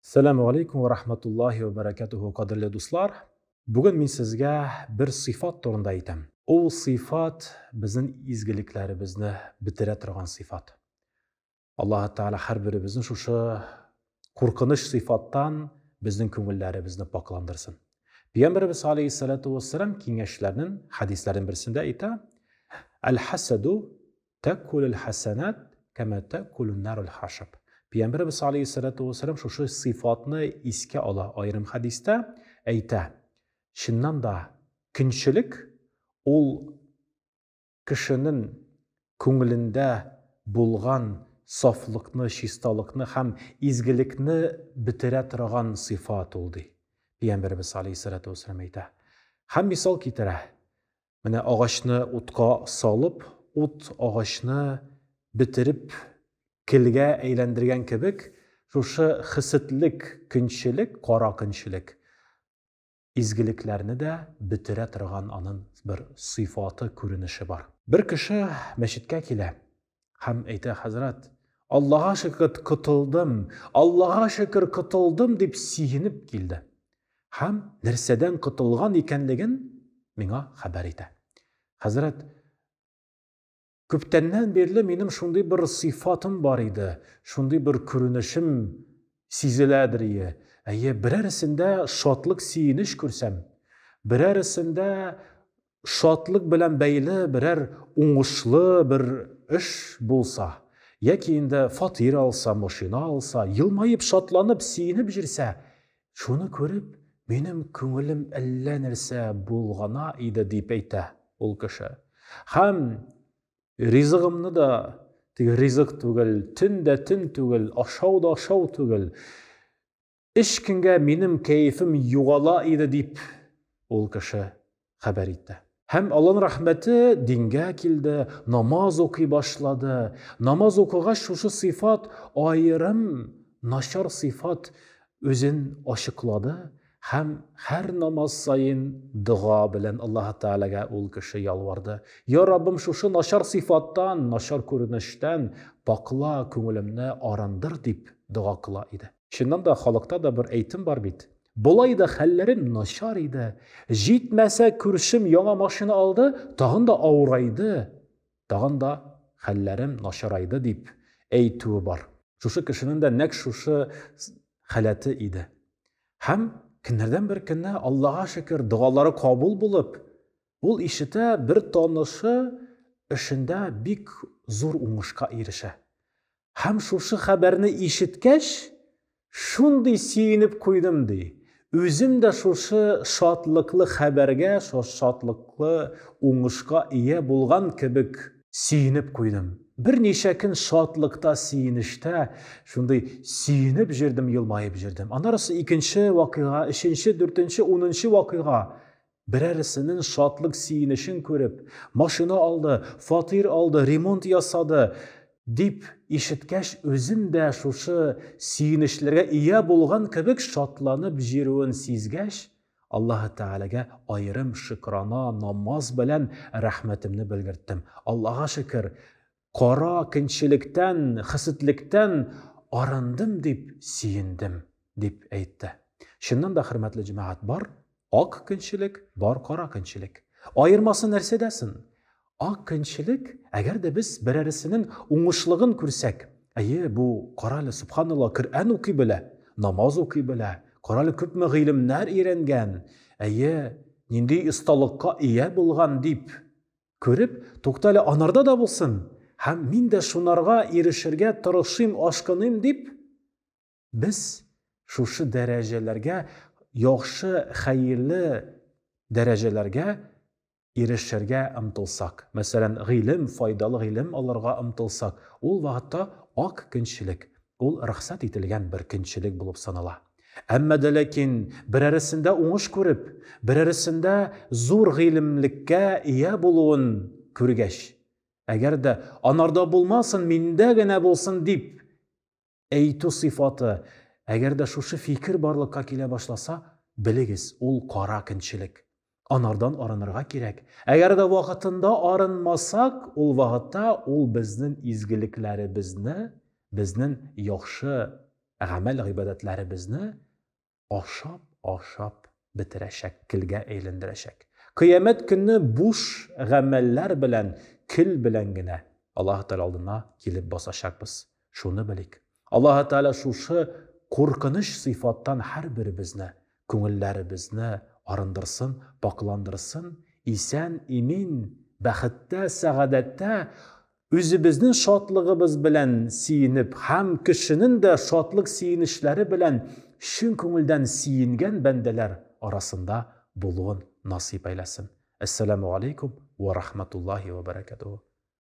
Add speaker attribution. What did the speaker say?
Speaker 1: Сәламу алейкум ва рахматуллахи ва баракатуху, кадерле дуслар. Бүген мин сезгә бер сыйфат турында әйтәм. Ул сыйфат безнең изгелекләребезне бетерә торган сыйфат. Аллаһ Тәгалә һәрберебезне шушы куркыныч сыйфаттан безнең күңелләребезне пакландырсын. Пәйгамбәребез алейхиссалату вассалам киңәшләренең, хәдисләренең берсендә әйтә: "Әл-хасаду Тәккүлел хәсәнәт кәмә тәккүлүн нарул хашаб. Пәйгамбәребез алейһиссалату вассалам шушы сыйфатны искә ала аерым хәдистә әйтә. Чыннан да көнчелек ул кешенең күңелендә булган сафлыкны, чисталыкны һәм изгелекне бетерә торган сыйфат ул ди. Пәйгамбәребез алейһиссалату вассалам әйтә. Һәм мисал китерә. Менә агачны утка салып, ут агачны бетереп келгә әйләндергән кебек, шушы хесетлек, көнчелек, кара көнчелек изгелекләрне дә бетерә торган анын бер сыйфаты, күренеше бар. Бер кеше мәчеткә килә һәм әйтә, хәзрәт, Аллага шөкер котылдым, Аллага шөкер котылдым дип сөенеп килде. Һәм нәрсәдән котылган икәнлеген миңа хәбәр итә. Хәзрәт, күптәннән бирле минем шундый бер сыйфатым бар иде, шундый бер күренешем сизеләдер ие. Әйе, берәрсендә шатлык, сөенеч күрсәм, берәрсендә шатлык белән бәйле берәр уңышлы бер эш булса, яки инде фатир алса, машина алса, елмаеп, шатланып, сөенеп җирсә, шуны күреп, минем күңелем әллә нәрсә булгана иде, дип әйтә ул кеше. Һәм ризыгымны да теге ризык түгел, төн дә төн түгел, ашау да ашау түгел. Өч көнгә минем кәефем югала иде, дип ул кеше хәбәр итте. Һәм Аллаһның рәхмәте дингә килде, намаз укый башлады. Намаз укыгач, шушы сыйфат, аерым начар сыйфат үзен ачыклады һәм һәр намаз саен дога белән Аллаһ Тәгаләгә ул кеше ялварды. Я Раббым, шушы начар сыйфаттан, начар күренештән пакла, күңелемне арындыр, дип дога кыла иде. Чыннан да, халыкта да бер әйтем бар бит. Болай да хәлләрем начар иде. Җитмәсә, күршем яңа машина алды, тагын да авырайды, тагын да хәлләрем начарайды дип әйтүе бар. Шушы кешенең дә нәкъ шушы халәте иде. Һәм көннәрдән бер көнне Аллага шөкер, догалары кабул булып, ул ишетә, бер танышы эшендә бик зур уңышка ирешә. Һәм шушы хәбәрне ишеткәч, шундый сөенеп куйдым, ди. Үзем дә шушы шатлыклы хәбәргә, шатлыклы уңышка ия булган кебек сөенеп куйдым. Берничә көн шатлыкта, сөенештә, шундый сөенеп җөрдем, елмаеп җөрдем. Аннары икенче вакыйга, өченче, дүртенче, унынчы вакыйга. Берәрсенең шатлык-сөенечен күреп, машина алды, фатир алды, ремонт ясады, дип ишеткәч, үзем дә шушы сөенечләргә ия булган кебек шатланып җөрүен сизгәч, Аллаһы Тәгаләгә аерым шөкрана намаз белән рәхмәтемне белгерттем. Аллага шөкер, кара көнчелектән, хәсетлектән арындым дип сөендем, дип әйтте. Чыннан да, хөрмәтле җәмәгать, бар Ак көнчелек, бар кара көнчелек. Аермасы нәрсәдә сон? Ак көнчелек, әгәр дә без берәресенең уңышлыгын күрсәк, әйе, бу, карале, субханалла, Коръән укый белә, намаз укый белә, карале, күпме гыйлемнәр өйрәнгән, әйе, нинди осталыкка ия булган дип күреп, туктале, анарда да булсын, һәм мин дә шунарга ирешергә тырышыйм, ашкыныйм дип, Без шушы дәрәҗәләргә, яхшы, хәерле дәрәҗәләргә ирешергә омтылсак, мәсәлән, гыйлем, файдалы гыйлем алырга омтылсак, ул вакытта ак көнчелек, ул рөхсәт ителгән бер көнчелек булып санала. Әмма дә ләкин берәресендә уңыш күреп, берәресендә зур гыйлемлеккә ия булуын күргәч, әгәр дә анарда булмасын, миндә генә булсын дип Әйтү сыйфаты, әгәр дә шушы фикер барлыкка килә башласа, белегез, ул кара көнчелек. Анардан арынырга кирәк. Әгәр дә вакытында арынмасак, ул вакытта ул безнең изгелекләребезне, безнең яхшы Гамәл гыйбадәтләребезне ашап-ашап бетерәчәк, көлгә әйләндерәчәк. Кыямәт көнне буш гамәлләр белән, көл белән генә Аллаһы Тәгалә алдына килеп басачакбыз. Шуны белик. Аллаһы Тәгалә шушы куркыныч сыйфаттан һәрберебезне, күңелләребезне арындырсын, пакъландырсын, исән, имин, бәхеттә, сәгадәттә Үзебезнең шатлыгыбыз белән сөенеп һәм кешенең дә шатлык-сөенечләре белән чын күңелдән сөенгән бәндәләр арасында булуын насыйп әйләсен. Әссәламү галәйкүм вә рахматуллаһи вә бәрәкәтүһү.